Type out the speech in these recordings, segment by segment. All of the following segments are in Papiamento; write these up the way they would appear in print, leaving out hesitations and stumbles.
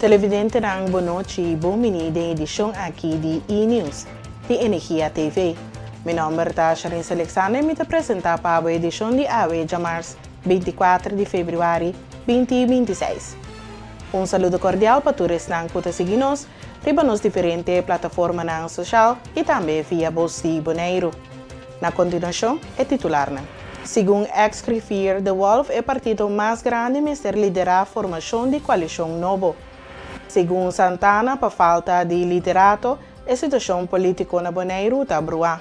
Televidentenan bon nochi, bon bini den edishon aki di E-News di Energia TV. Mi nòmber ta Charisse Alexander i mi ta presentá pa bo edishon di awe djamars 24 di febrüari 2026. Un saludo kordial pa tur esnan ku ta sigui nos riba nos diferente plataformanan sosial i tambe via Bos di Boneiru. Na kontinuashon e titularnan. Segun eks-griffier De Wolff e partido mas grandi mester liderá formashon di koalishon nobo. Segun Santana pa falta di liderato e situashon polítiko na Boneiru ta bruá.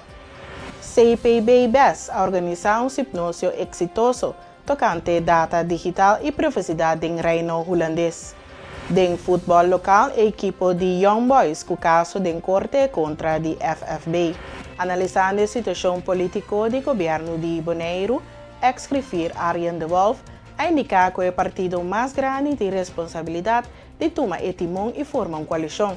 CPB bes a organisá un sipnosio eksitoso tokante data digital i privasidat den Reino Hulandes. Den futbòl lokal e ekipo di Young Boys ku kaso den korte kontra di FFB. Analisando e situashon polítiko di gobièrnu di Boneiru, eks-griffier Arjen de Wolff a indiká ku e partido mas grandi tin responsabilidat di tuma e timon i forma un koalishon.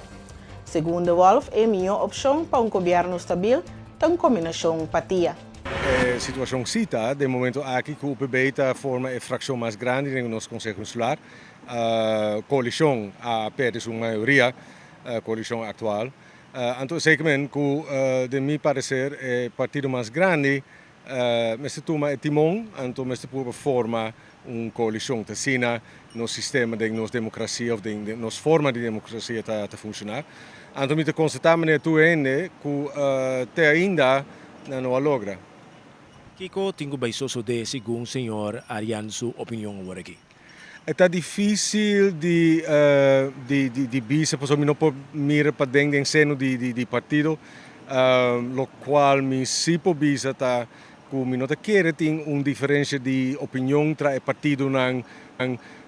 Segun de Wolff e mihó opshon pa un gobièrnu stabil ta un kombinashon patia. E situashon si ta den momento aki ku UPB ta forma e frakshon mas grandi den nos Konseho Insular. Koalishon a perde su mayoria, koalishon aktual. Anto esei ke men ku den mi pareser e partido mas grandi mester tuma e timon, anto mester purba forma un koalishon. Ta asina nos sistema den nos demokrasia of den nos forma di demokrasia ta funshoná. Anto mi ta konstatá manera tur hende ku te ainda nan no a logra. Kiko tin ku bai sosodé segun señor Arian su opinion awor aki? E ta difísil di di bisa pasobra mi no por mira paden den seno di partido. Lokual mi si por bisa ta ku mi no ta kere tin un diferensia di opinion tra e partidonan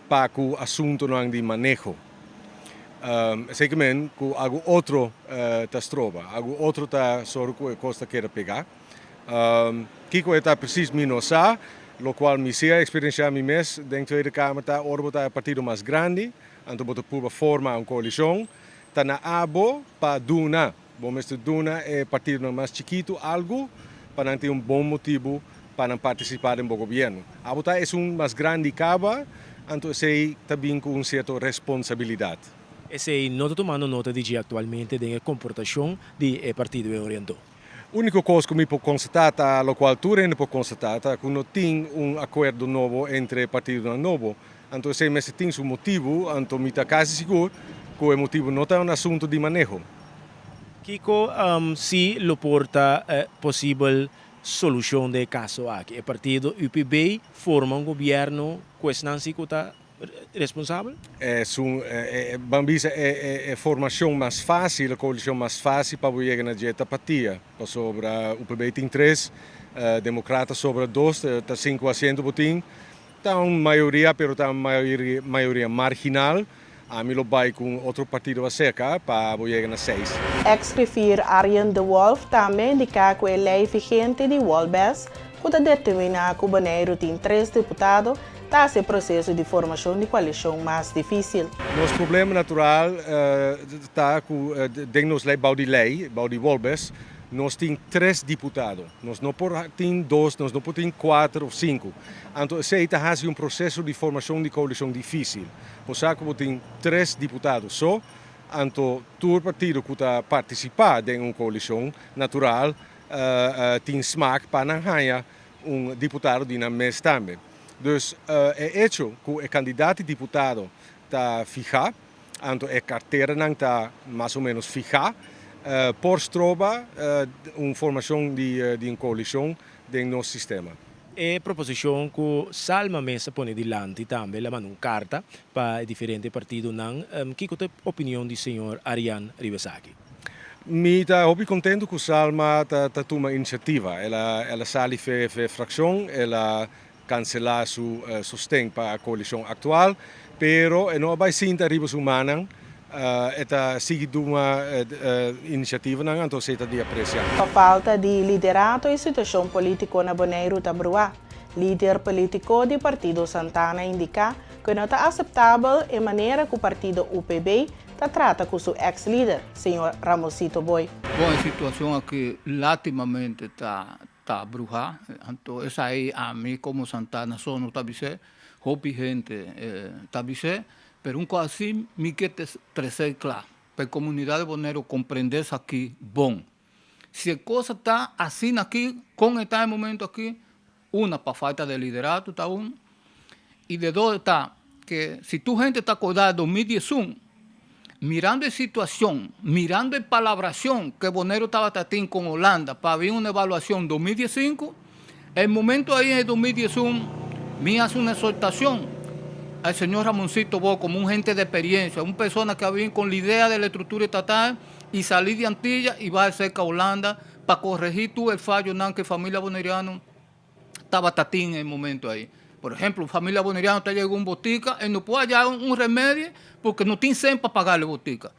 pa ku asuntonan di maneho. Esei ke men ku algu otro ta stroba, algu otro ta soru ku e kos ta keda pegá. Kiko e ta presis mi no sa, lokual mi si a eksperensiá mi mes den Tweede Kamer ta ora bo ta e partido mas grandi, anto bo ta purba forma un koalishon, ta na abo pa duna. Bo mester duna e partidonan mas chikitu algu pa nan tin un bon motibu pa nan partisipá den bo gobièrnu. Abo ta esun mas grandi kaba, anto esei ta bin ku un sierto responsabilidat. Esei no ta tumando nota di dje aktualmente den e komportashon di e partido e orientó. Úniko kos ku mi por konstatá ta, lokual tur hende por konstatá, ta ku no tin un akuerdo nobo entre e partidonan nobo. Anto esei mester tin su motibu, anto mi ta kasi sigur ku e motibu no ta un asuntu di maneho. Kiko si lo por ta posibel solushon den e kaso aki? E partido UPB forma un gobièrnu ku esnan si ku ta responsabel? Esun, ban bisa e formashon mas fásil, e koalishon mas fásil pa bo yega na dje ta patia, pasobra UPB tin tres, Demokrata sobra dos, ta sinku asiento bo tin. Ta un mayoria pero ta un mayoria marginal. Ami lo bai ku un otro partido aserka pa bo yega na seis. Ex-griffier Arjen de Wolff tambe a indiká ku e lei vigente di Wolbes, ku ta determiná ku Boneiru tin tres diputado, ta hasi e proseso di formashon di koalishon mas difísil. Nos problema natural ta ku den nos lei, bou di lei, bou di Wolbes, nos tin tres diputado. Nos no por tin dos, nos no por tin kuater òf sinku. Anto esei ta hasi un proseso di formashon di koalishon difísil. Bo sa ku bo tin tres diputado so, anto tur partido ku ta partisipá den un koalishon natural tin smak pa nan haña un diputado di nan mes tambe. Dus e echo ku e kandidat di diputado ta fihá, anto e karteranan ta mas o ménos fihá, por stroba un formashon di un koalishon den nos sistema. E proposishon ku Salma mes a pone dilanti tambe el a manda un karta pa e diferente partidonan. Kiko ta e opinion di señor Arian riba esaki? Mi ta hopi kontentu ku Salma ta tuma inisiativa. El a sali fe e frakshon, el a kanselá su sosten pa koalishon aktual, pero e no a bai sinta riba su mannan. E ta sigui duma inisiativanan, anto esei ta di apresiá. Pa falta di liderato e situashon polítiko na Boneiru ta bruá. Lider polítiko di partido Santana indiká ku e no ta aseptabel e manera ku partido UPB ta trata ku su eks lider, señor Ramosito Boy. Bon e situashon aki látimamente ta ta bruhá, anto esei ami komo Santana so no ta bis'é, hopi hende ta bis'é. Pero un kos así mi ke trese kla pa e komunidat di Boneiru komprende esaki bon. Si e kos ta asina aki kon e ta e momento aki, una pa falta di liderato ta un i de dos ta ke si tur hende ta akorda 2011 mirando e situacion, mirando e palabracion ke Boneiru tabata tin kon Holanda pa bin un evaluacion 2015, E momento ahí en el 2011 mi hace una exhortación al señor Ramoncito Bo como un gente de experiencia, un persona que ha venido con la idea de la estructura estatal y salir de Antilla y va cerca a Holanda para corregir todo el fallo nan que familia boneriano estaba tin en el momento ahí. Por ejemplo, familia boneriano te llegó un botica y no puede hallar un remedio porque no tiene cen para pagarle botica.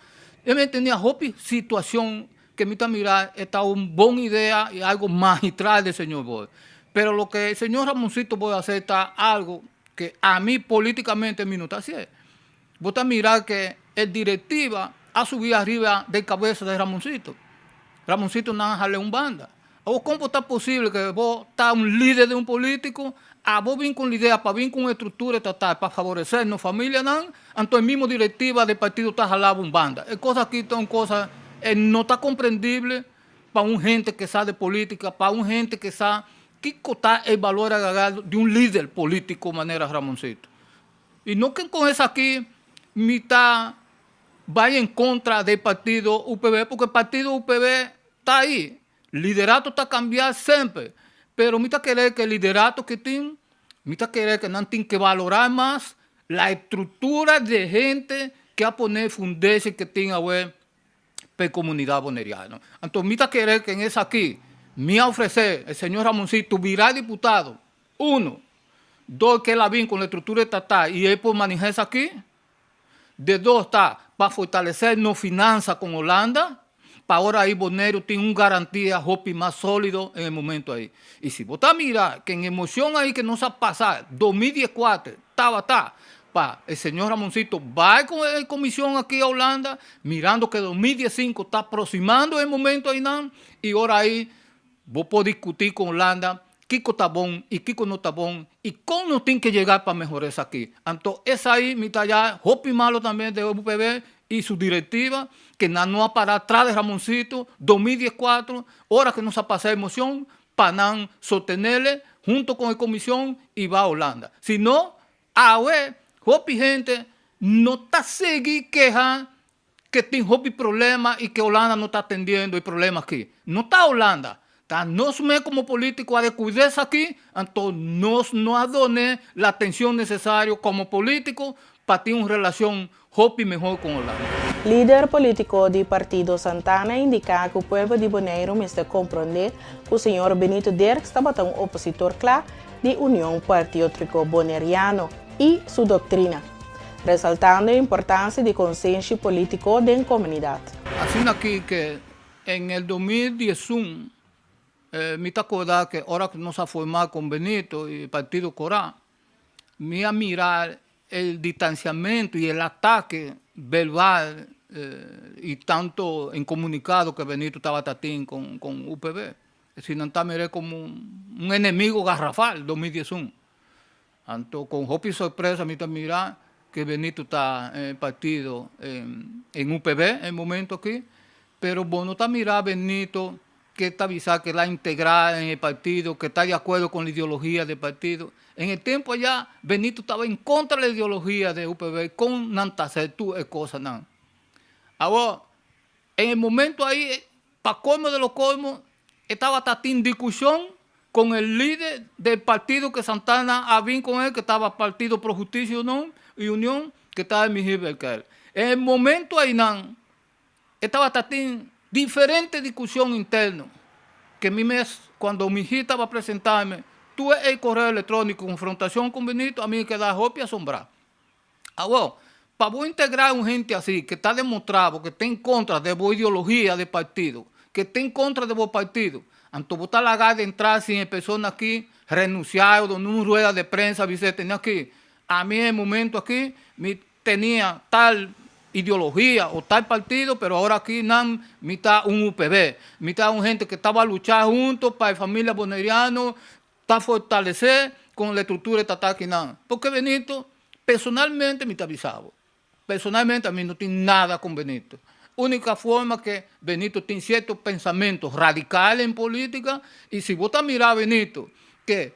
Él tenía hopi situación que mi ta mira esta un bon idea y algo magistral del señor Boy. Pero lo que el señor Ramoncito Boy hacer está algo que a mí políticamente mi no está haciendo. Vos ta mira que el directiva ha subido arriba de cabeza de Ramoncito. Ramoncito no jale un banda. O cómo está posible que vos estás un líder de un político, a vos vin con la idea para vir con estructura estatal para favorecer no familia nan, entonces el mismo directiva del partido está jalando un banda. Es cosas aquí son cosas no está comprendible para un gente que sabe de política, para un gente que sabe qué está el valor agregado de un líder político manera Ramoncito. Y no que con eso aquí mitad vaya en contra del partido UPB, porque el partido UPB está ahí. Liderato está cambiando siempre. Pero mi ta querer que el liderato que tiene, mi ta querer que no tiene que valorar más la estructura de gente que a poner fundese que tiene a ver pe comunidad boneriana. Entonces, mi ta querer que en esa aquí, me ofrecer el señor Ramoncito virar diputado, uno, dos, que la bien con la estructura estatal y él por manejar eso aquí, de dos está para fortalecer no finanza con Holanda, para ahora ahí Bonero tiene una garantía hopi más sólido en el momento ahí. Y si vos mira que en emoción ahí que no se ha pasado, 2014, estaba, está, pa, el señor Ramoncito va con la comisión aquí a Holanda, mirando que 2015 está aproximando el momento ahí, nan, y ahora ahí vos podés discutir con Holanda Kiko está bom y Kiko no está bom y cómo no tiene que llegar para mejorar eso aquí. Entonces, esa ahí, mi ya, hopi malo también de UPB y su directiva, que no ha parado atrás de Ramoncito, 2014, hora que no se ha pasado emoción, para no sostenerle junto con la comisión y va a Holanda. Si no, a ver, hopi gente no está seguir quejando que tiene hopi problema y que Holanda no está atendiendo el problema aquí. No está Holanda. Está nos me como político a de cuidarse aquí, entonces nos no adone la atención necesaria como político para tener una relación hopi mejor con Holanda. Líder polítiko di Partido Santana a indiká ku e pueblo di Boneiru mester komprondé ku señor Benito Dirks tabata un opositor kla di Union Patriótiko Boneriano i su doktrina, resaltando e importansia di konsenso polítiko den komunidat. Así aquí que en el 2011, me te acuerdas que ahora que nos ha formado con Benito y el Partido Coral, me a mirar el distanciamiento y el ataque verbal y tanto en comunicado que Benito estaba tatín con UPB. Es decir, no miré como un enemigo garrafal, 2011. Anto, con hopi sorpresa, me mira que Benito está en el partido en UPB en el momento aquí, pero bueno, está mirar Benito que está avisado que la integral en el partido, que está de acuerdo con la ideología del partido. En el tiempo allá, Benito estaba en contra de la ideología de UPB, con Nantacer, tú, cosas, no. Ahora, en el momento ahí, para colmo de los colmos, estaba en discusión con el líder del partido que Santana había con él, que estaba Partido Pro Justicia y Unión, que estaba en Miguel Belcael. En el momento ahí, nan, estaba en diferente discusión interna, que a mí me, cuando mi hija estaba a presentarme, tuve el correo electrónico, confrontación con Benito, a mí me quedaba hopi asombrado. Ahora, para vos integrar a un gente así, que está demostrado que está en contra de vos ideología de partido, que está en contra de vos partido, entonces vos estás la gana de entrar sin persona aquí, renunciar o en una rueda de prensa, dice, tenía aquí. A mí en el momento aquí, me tenía tal ideología o tal partido, pero ahora aquí nan mitad un UPB, mitad un gente que estaba a luchar juntos para la familia boneriano, está fortalecer con la estructura estatal aquí nan. Porque Benito, personalmente me está avisado. Personalmente ami no tin nada con Benito. Unica forma que Benito tin cierto pensamento radical en politica y si bo ta mira Benito que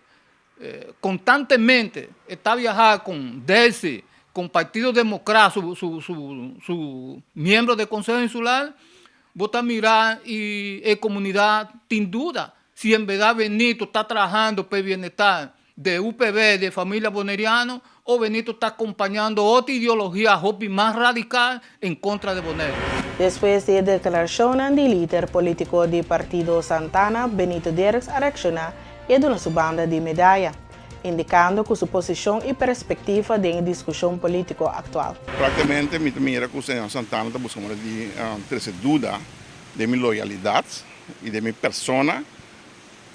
constantemente e ta viaha con Delcy, con Partido Democrat su su su su miembro de Consejo Insular, bo ta mira y e comunidad tin duda si en verdad Benito ta trahando pa e bienestar de UPB, de familia boneriano, o Benito ta acompañando otro ideologia hopi mas radical en contra de Boneiru. Despues di e deklarashonnan di lider polítiko di partido Santana, Benito Dirks a reakshoná i a duna su banda di medaya, indikando ku su posishon i perspektiva den e diskushon polítiko aktual. Praktikamente mi ta mira ku señor Santana ta buska manera di trese duda den mi loyalidat i den mi persona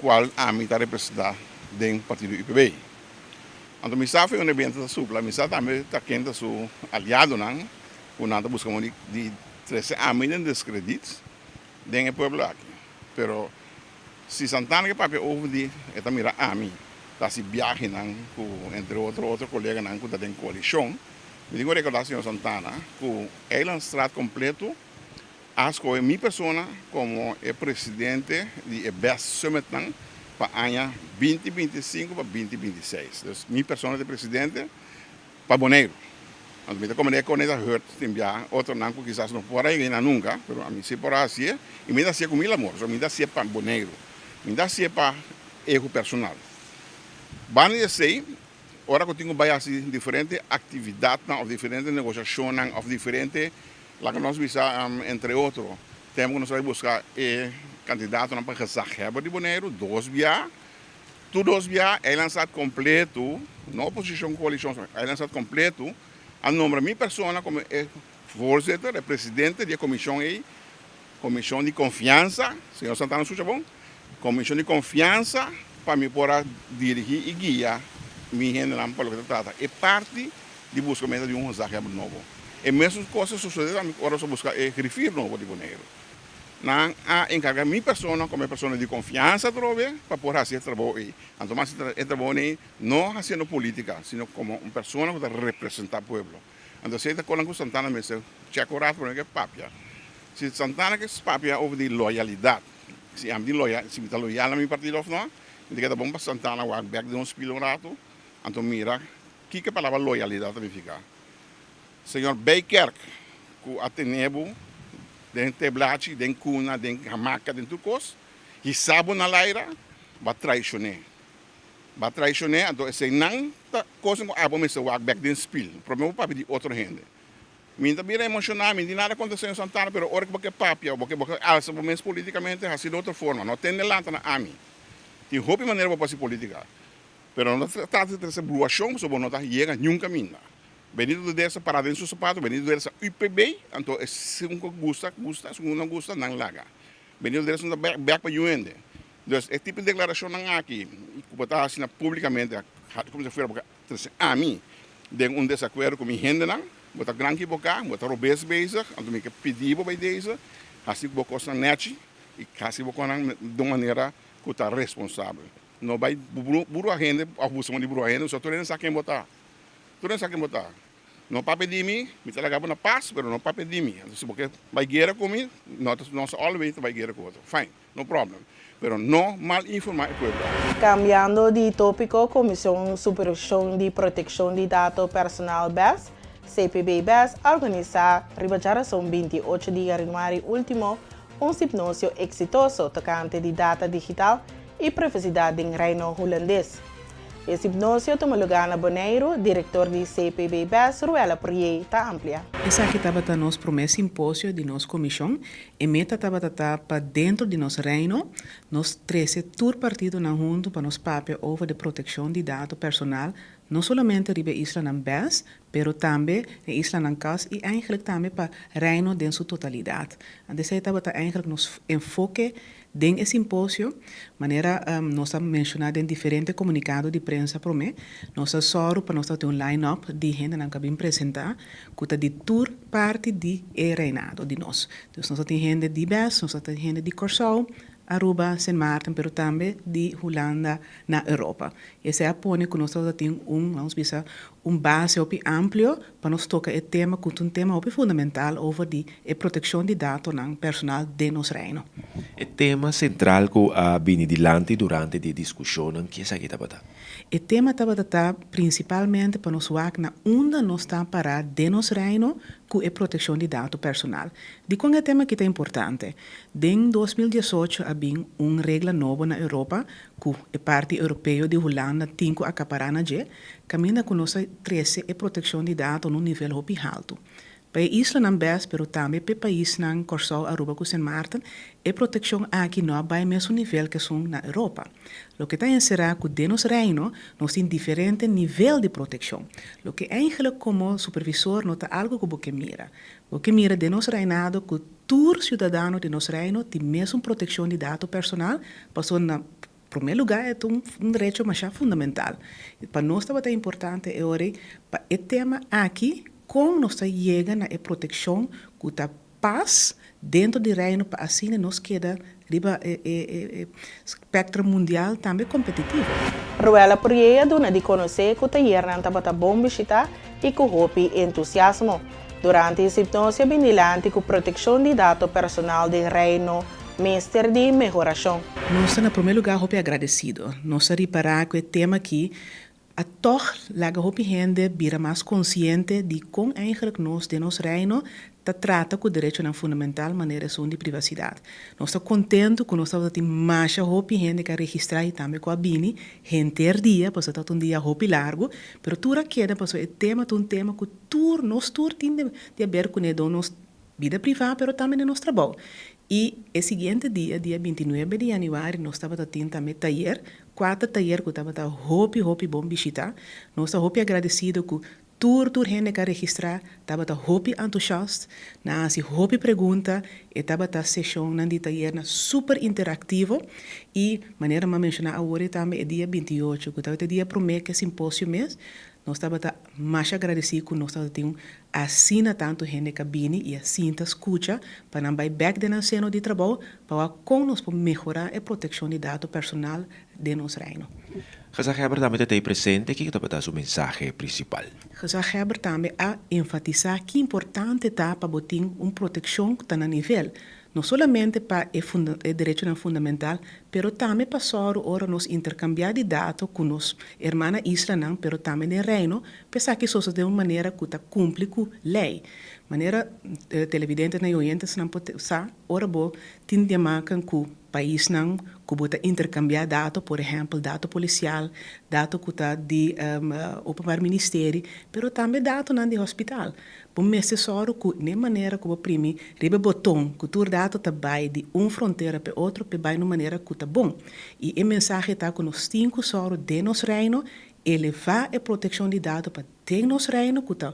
cual ami ta representa den partido UPB. Anto mi sa fu un evento ta supla, mi sa tambe ta ken ta su aliadonan cu nan ta busca modo di trece ami den descredit den e pueblo aki. Pero si Santana ke papia over di e ta mira ami ta haci biahenan cu entre otro otro coleganan cu ta den coalicion, mi tin cu recorda señor Santana cu Eilandstraat completo A skohe mi persona komo e presidente di e Best Summitnan pa aña 2025 pa 2026. Dus mi persona ta e presidente pa Boneiru. Anto mi ta komende kon e ta hurt tin bia otronan ku kisas no por a yega einan nunka, pero ami si por a hasié i mi ta hasié ku mil amor. So mi ta hasié pa Boneiru. Mi ta hasié pa ego personal. Banda di esei, ora ku tin ku bai hasi diferente aktividatnan òf diferente negoshashonnan òf diferente Laga nos bisa, entre otro, tempu ku nos a bai buska e kandidatonan pa gezaghebber di Boneiru, dos bia, tur dos bia Eilandstaat kompletu, no oposishon, koalishon, Eilandstaat kompletu a nombra mi persona komo e voorzitter, e presidente di e komishon ei, komishon di konfiansa, señor Santana skucha bon, komishon di konfiansa pa mi por a dirigí i guia mi hendenan pa loke ta trata e parti di buska meta di un gezaghebber nobo. E mesun kos a sosodé tambe ora nos a buska e grifir nobo di Boneiru. Nan a enkargá mi persona komo e persona di konfiansa atrobe pa por hasi e trabou ei. Anto mas e trabou ei no hasiendo polítika, sino komo un persona ku ta representá pueblo. Anto esei ta konan ku Santana mester chèk un rato promé ku e papia. Si Santana ke papia over di loyalidat, si ami tin loyal, si mi ta loyal na mi partido òf no, mi ta keda bon pa Santana wak bèk den un spil un rato, anto mira Kiko e palabra loyalidat ta nifiká? Señor Bijkerk ku a tene bo den teblachi, den kuna, den hamaka, den tur kos, hisa bo na laira, bo a traishoné. Bo a traishoné, anto eseinan ta kosnan ku abo mester wak bèk den spil. Promé bo papia di otro hende. Mi no ta bira emoshoná, mi no tin nada kontra señor Santana, pero ora ku bo ke papia, bo ke bo ke alsa bo mes politikamente, hasi di otro forma. No tende lanta na ami. Tin hopi manera bo por hasi politika. Pero no ta trata di trese bruashon pasobra bo no ta yega niun kaminda. Benito Duders a para den su sapato, Benito Duders a UPB, anto esun ku gusta, gusta, esun ku no gusta, nan laga. Benito Duders no ta bèk pa niun hende. Dus e tipo di deklarashonnan aki ku bo ta hasi na públikamente, komo si fuera bo ke trese ami den un desakuerdo ku mi hendenan, bo ta gran kiboká, bo ta robes bezig, anto mi ke pidi bo bai deze, hasi bo kosnan nèchi i hasi bo kosnan di un manera ku ta responsabel. No bai burua hende of buska un di burua hende, pasobra tur hende sa ken bo ta. Tur hende sa ken bo ta. No papia di mi, mi ta laga bo na pas, pero no papia di mi. Anto si bo ke bai guera ku mi, no ta nos always ta bai guera ku otro. Fine, no problem. Pero no mal informa e pueblo. Cambiando di topico, Comision Supervision di Proteccion di Dato Personal bes, CPB bes, a organisa riba djarason 28 di januari ultimo un sipnosio exitoso tocante di data digital i privasidat den Reino Hulandes. E sipnosio tuma lugá na Boneiru, direktor di CPB Bes, Ruella Pourier, ta amplia. Esaki tabata nos promé simposio di nos komishon. E meta tabata ta pa dentro di nos Reino nos trese tur partidonan huntu pa nos papia over de protekshon di dato personal no solamente riba e islanan bes, pero tambe e islanan kas i eigenlijk tambe pa Reino den su totalidat. Anto esei tabata eigenlijk nos enfoke Den e simposio, manera nos a menshoná den diferente komunikado di prensa promé, nos a sòru pa nos tabatin un line-up di hendenan ku a bin presentá ku ta di tur parti di e reinado di nos. Dus nos a tin hende di bes, nos a tin hende di Kòrsou, Aruba, Sint Maarten, pero tambe di Hulanda na Europa. Esei a pone ku nos tabata tin un, vamos bisa, un base hopi amplio pa nos toka e tema ku ta un tema hopi fundamental over di e protekshon di datonan personal den nos Reino. E tema sentral ku a bini dilanti durante di e diskushonnan, ki esaki tabata? E tema tabata ta prinsipalmente pa nos wak na unda nos ta pará den nos Reino ku e protekshon di dato personal. Dikon e tema aki ta importante? Den 2018 a bin un regla nobo na Europa ku e parti europeo di Hulanda tin ku akapará na dje, kaminda ku nos a trese e protekshon di dato na un nivel hopi haltu. Pa e islanan bes, pero tambe pa e paisnan Kòrsou, Aruba ku Sint Maarten, e protekshon aki no a bai mesun nivel ku esun na Europa. Loke ta enserá ku den nos Reino nos tin diferente nivel di protekshon, loke eigenlik komo supervisor no ta algu ku bo ke mira. Bo ke mira den nos Reinado ku tur siudadano di nos Reino tin mesun protekshon di dato personal, pasobra na promé lugá e ta un derecho masha fundamental. Pa nos tabata importante e ora ei pa e tema aki kon nos ta yega na e protekshon ku ta pas dentro di Reino pa asina nos keda riba e spektro mundial tambe kompetitivo. Ruella Pourier a duna di konosé ku tayernan tabata bon bishitá i ku hopi entusiasmo. Durante e sipnosi a bin dilanti ku protekshon di dato personal den Reino mester di mehorashon. Nos ta na promé lugá hopi agradesido. Nos a ripará ku e tema akí a tòg laga hopi hende bira mas konsiente di kon eigentlik nos den nos Reino ta trata ku derechonan fundamental manera esun di privasidat. Nos ta kontentu ku nos tabata tin masha hopi hende ku a registrá i tambe ku a bini henter dia, pasobra tabata un dia hopi largu, pero tur a keda pasobra e tema ta un tema ku tur nos tur tin di haber kuné don nos bida privá pero tambe den nos trabou. I e siguiente dia, dia 29 di yanüari, nos tabata tin tambe tayer, kuater tayer ku tabata hopi hopi bon bishitá. Nos ta hopi agradesido ku tur tur hende ku a registrá tabata hopi antushast, nan a hasi hopi pregunta, e tabata seshonnan di tayernan super interaktivo i manera mi a menshoná awor e tambe e dia 28 ku tabata e dia promé ku e simposio mes, Nos tabata masha agradesí ku nos tabata tin asina tantu hende ku a bini i a sinta skucha pa nan bai bèk den nan seno di trabou pa wak kon nos por mehorá e protekshon di dato personal den nos Reino. Gezaghebber tambe ta tei presente, kiko tabata su mensahe prinsipal? Gezaghebber tambe a enfatisá ki importante ta pa bo tin un protekshon ku ta na nivel, No solamente pa e e derechonan fundamental, pero tambe pa sòru ora nos interkambiá di dato ku nos hermana islanan, pero tambe den Reino, pa esaki sosodé un manera ku ta kumpli ku lei. Manera televidentenan i oyentesnan por sa, ora bo tin di maken ku paisnan ku bo ta interkambiá dato, por ehèmpel dato polisial, dato ku ta di Openbaar Ministerie, pero tambe datonan di hospital. Bo mester sòru ku n'e manera ku bo primi riba e boton ku tur dato ta bai di un frontera p'e otro p'e bai n'un manera ku ta bon. I e mensahe ta ku nos tin ku sòru den nos Reino elevá e protekshon di dato pa den nos Reino ku ta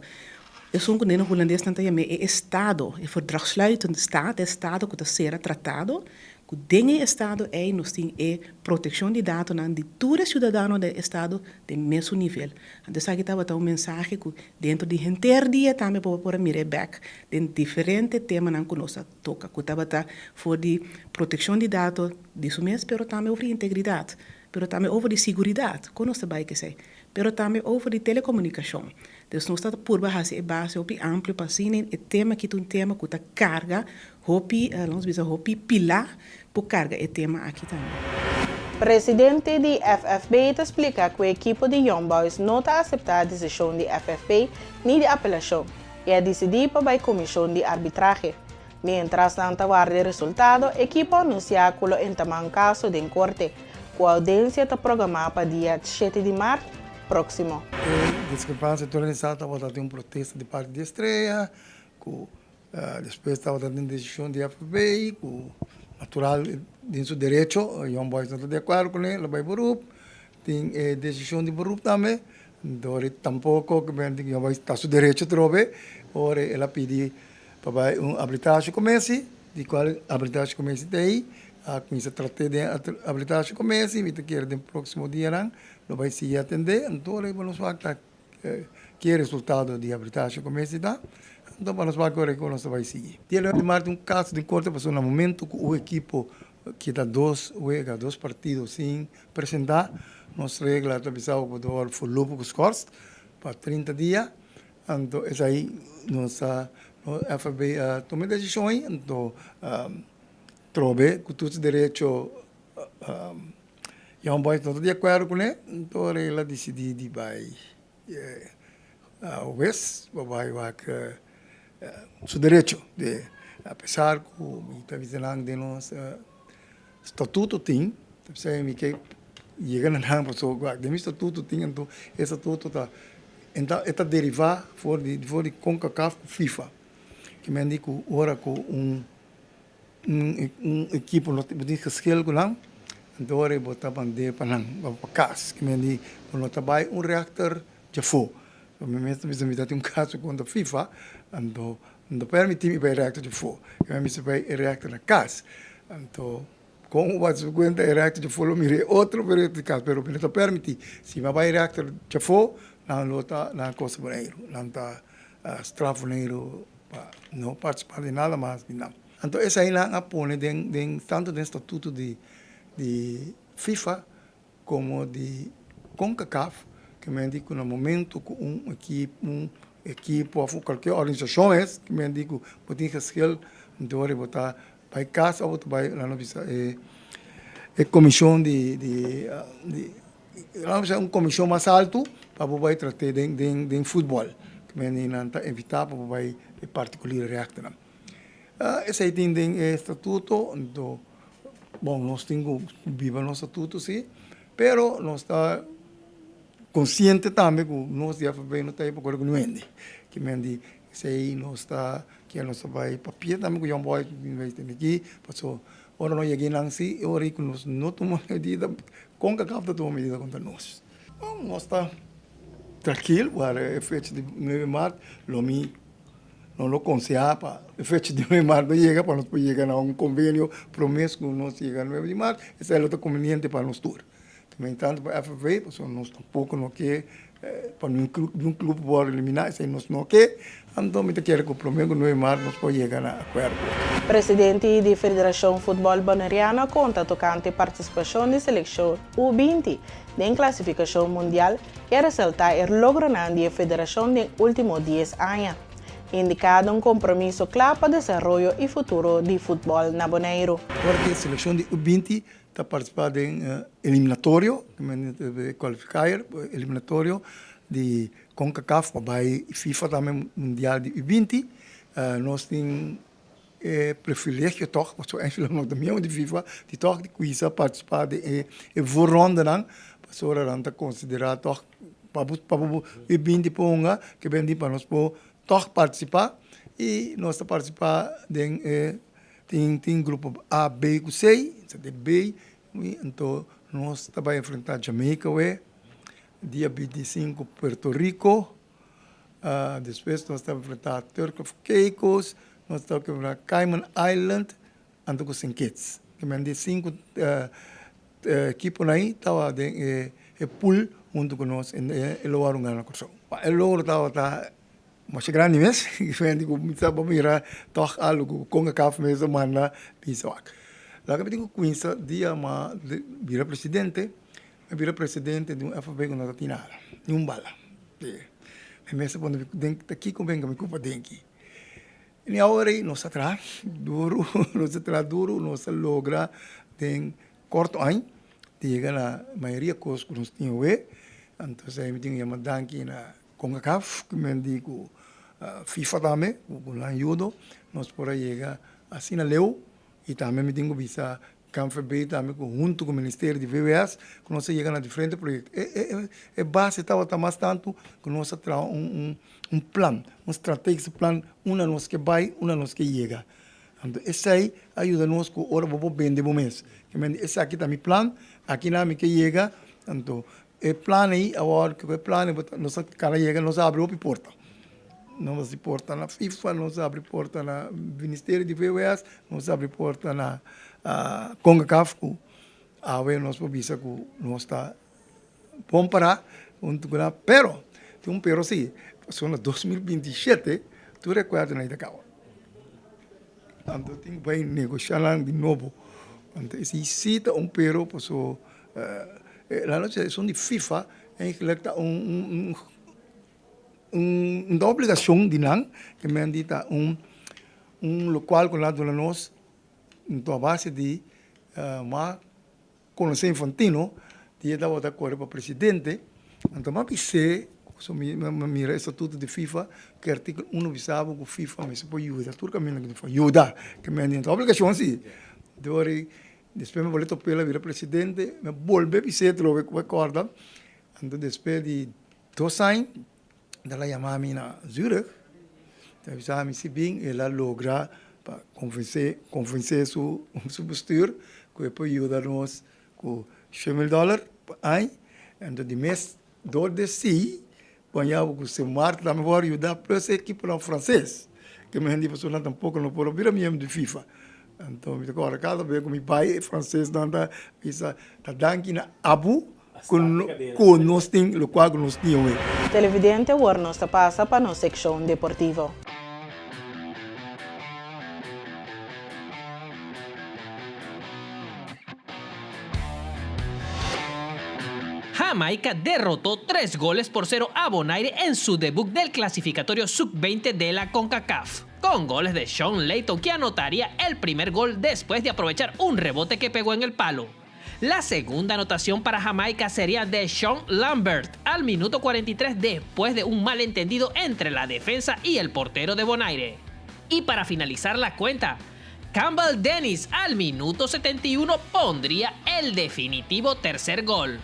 esun ku den hulandes nan ta yam'é e estado, e verdragsluitende staat, e estado ku ta sera tratado, ku den e estado ei nos tin e protekshon di datonan di tur e siudadano den e estado den mesun nivel. Anto esaki tabata un mensahe ku dentro di henter dia tambe bo por a mira e bek den diferente temanan ku nos a toka, ku tabata for di protekshon di dato di su mes, pero tambe over di integridat, pero tambe over di siguridat, kon nos ta bai ku esei, pero tambe over di telekomunikashon. Dus nos ta purba hasi e base hopi amplio pa asina e tema aki ta un tema ku ta karga hopi, lanos bisa hopi pilá por karga e tema aki tambe. Presidente di FFB ta splika ku e ekipo di Young Boys no ta aseptá desishon di FFP ni di apelashon i a disidí pa bai komishon di arbitrahe. Miéntras nan ta warda e resultado, ekipo a anunsiá ku lo entamá un kaso den korte, ku oudensia ta programá pa dia shete di mart próksimo. E diskrepansia tur realisá tabata den un protesta di parti di Estrella ku Despues tabata den desishon di FFB ku natural den su derecho, Young Boys no ta di akuerdo kuné, lo bai beroep. Tin e desishon di beroep tambe, dor e tampoko Young Boys ta su derecho atrobe, ora el a pidi pa bai un arbitrashe ku Messi, di kual arbitrashe ku Messi ta ei, a kuminsá trat'é den arbitrashe ku Messi, mi ta kere den próksimo dianan lo bai sigui atendé, anto ora nos wak ta Ki e resultado di arbitrashi ku mester ta, anto pa nos wak ora ku nos ta bai sigui. Dia 9 di mart un kaso den korte pasobra na momento ku un ekipo kita dos wega, dos partido sin presentá. Nos regla ta bisa bo por wòrdu voorlopig geschorst pa 30 dia. Anto esei nos a FFB a tuma e desishon ei, anto trobe ku tur su derecho Young Boys no ta di akuerdo kuné, anto el a disidí di bai hues pa bai wak su derecho di apesar ku mi ta bisa nan den nos statuto tin, ta bisa mi ke yega na nan pasobra wak den mi statuto tin anto e statuto ta e ta derivá for di for di Concacaf ku FIFA ke men di ku ora ku un un ekipo no tin geschil ku nan anto ora bo ta mand'é pa nan pa kas ke men di bo no ta bai un rechter djafó mi mes ta bisa mi ta tin un kaso kontra FIFA anto no ta permití mi bai rechter djafó ke men mester bai e rechter na kas anto kon bo bati su kuenta e rechter djafó lo mira e otro pero di kas pero mi no ta permití si mi a bai rechter djafó nan lo ta nan kosa Boneiru nan ta straf Boneiru pa no partisipá den nada mas di nan. Anto eseinan a pone den den tantu den statuto di di FIFA komo di Concacaf ke men di ku na momento ku un ekip un ekipo òf kualke organisashon es ke men di ku bo tin geschil anto ora bo ta bai kas òf bo ta bai laga nos bisa e e komishon di di di laga nos bisa un komishon mas altu pa bo bai trat'é den den den futbòl ke men di nan ta invitá pa bo bai e partikulir rèkternan. Esei tin den e statuto, anto bon nos tin ku biba nos statuto si, pero nos ta konsiente tambe ku nos di FB no ta e pa kore ku niun hende. Ke men di esei nos ta kier nos ta bai papia tambe ku Young Boys bin tene aki, paso ora nos yega einan si e ora ei ku nos no tuma medida, Concacaf ta tuma medida kontra nos. Bon nos ta trankil, wara e fecha di nuebe mart lo mi. Nos lo konsehá pa e fecha di nuebe di mart no yega pa nos por yega na un konvenio promés ku nos yega nuebe di mart, esei lo ta konveniente pa nos tur. También tantu pa FFV, pasobra nos tampoko no ke pa niun klup wòrdu eliminá, esei nos no ke, anto mi ta kere ku promé ku nuebe di mart nos por yega na akuerdo. Presidente di Federashon Futbòl Boneriano a konta tokante partisipashon di selekshon U 20 den klasifikashon mundial i a resaltá e logronan di e federashon den último dies aña, indikando un kompromiso kla pa desaroyo i futuro di futbòl na Boneiru. Ora ku e selekshon di U 20 ta partisipá den eliminatorio, qualifier, eliminatorio di Concacaf pa bai FIFA tambe mundial di U 20, nos tin E privilegio tòg, pasobra Angelo no ta miembro di FIFA, di tòg di kuinsa partisipá den e e voorrondenan, pasobra nan ta konsiderá tòg pa bo pa bo e binti por hunga ke ben di pa nos por tòg partisipá i nos ta partisipá den e tin tin grupo A, B ku C, sa den B anto nos ta bai enfrentá Jamaica awe dia 25 Puerto Rico. Despues nos ta enfrentá Turk of Caicos, nos ta enfrentá Cayman Island anto ku Saint Kitts. Ke men di sinku ekiponan ei tabata den e pool huntu ku nos e lo wòrdu gana Kòrsou. E logro tabata masha grandi mes, ku mi sa bo mira tòg algu ku Concacaf mes a manda bisa wak. Laga mi tin ku kuminsa dia mi a bira presidente, mi a bira presidente di un FAB ku no ta tin nada, ni un bala. Mi mester pone den ta kiko benga mi kupa denki. Ni awor ei nos a traha duru, nos a traha duru, nos a logra den korto aña di yega na mayoria kos ku nos tin awe. Anto esei mi tin ku yama danki na Concacaf ku men di ku FIFA tambe ku nan yudo nos por a yega asina leu i tambe mi tin ku bisa KNVB tambe ku huntu ku Ministerio di VWS ku nos a yega na diferente proyekto. E e e base tabata mas tantu ku nos a traha un un un plan, un strategische plan unda nos ke bai, unda nos ke yega. Anto esei a yuda nos ku ora bo por bende bo mes. Ke mende esaki ta mi plan, akinan mi ke yega, anto e plan ei awor ku e plan ei bo ta nos a kada yega nos a habri hopi porta. Nos a habri porta na FIFA, nos a habri porta na Ministerio di VWS, nos a habri porta na Concacaf ku awe nos por bisa ku nos ta bon pará huntu ku nan. Pero, tin un pero si, pasobra na 2027 tur e akuerdonan ei ta kaba. Anto tin ku bai negoshá nan di nobo. Anto esei sí ta un pero paso la noche esun di FIFA eigenlijk ta un un ta obligacion di nan ke men di ta un un locual ku nan a duna nos a base di mas Conoce Infantino di e tabata core pa presidente, anto m'a bis'é so mi a mira e statuto di FIFA ku e artíkulo uno bisa bo ku FIFA mester por yuda tur kaminda ku por yuda ke men tin obligashon si. Dor i despues mi bolbe top'el a bira presidente mi a bolbe bis'é atrobe ku bo a kòrda anto despues di dos aña El a yama mi na Zurich, el a bisa mi si bin, el a logra pa konvensé konvensé su su bestuur ku e por yuda nos ku 100 mil dòler pa aña. Enton di mes dor di esei baña bo ku Sint Maarten tambe por yuda plus e ekiponan franses ke mi hende pasobra nan tampoko no por a bira miembro di FIFA. Anto mi ta kòrda kada bes ku mi bai e fransesnan ta bisa ta danki na abu Cu nos tin locual cu nos tin hoy. Televidente awor nos ta pasa pa nos seccion deportivo. Jamaica derrotó 3 goles por 0 a Bonaire en su debut del clasificatorio sub-20 de la CONCACAF, con goles de Sean Layton que anotaría el primer gol después de aprovechar un rebote que pegó en el palo. La segunda anotación para Jamaica sería de Sean Lambert al minuto 43 después de un malentendido entre la defensa y el portero de Bonaire. Y para finalizar la cuenta, Campbell Dennis al minuto 71 pondría el definitivo tercer gol.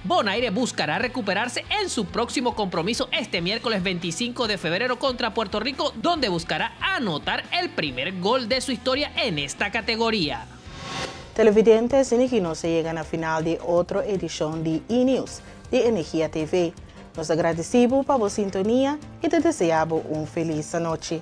Bonaire buscará recuperarse en su próximo compromiso este miércoles 25 de febrero contra Puerto Rico, donde buscará anotar el primer gol de su historia en esta categoría. Televidente, asina ki nos a yega na final di otro edishon di E-News di Energia TV. Nos ta gradisí bo pa bo sintonia i ta deseá bo un felis anochi.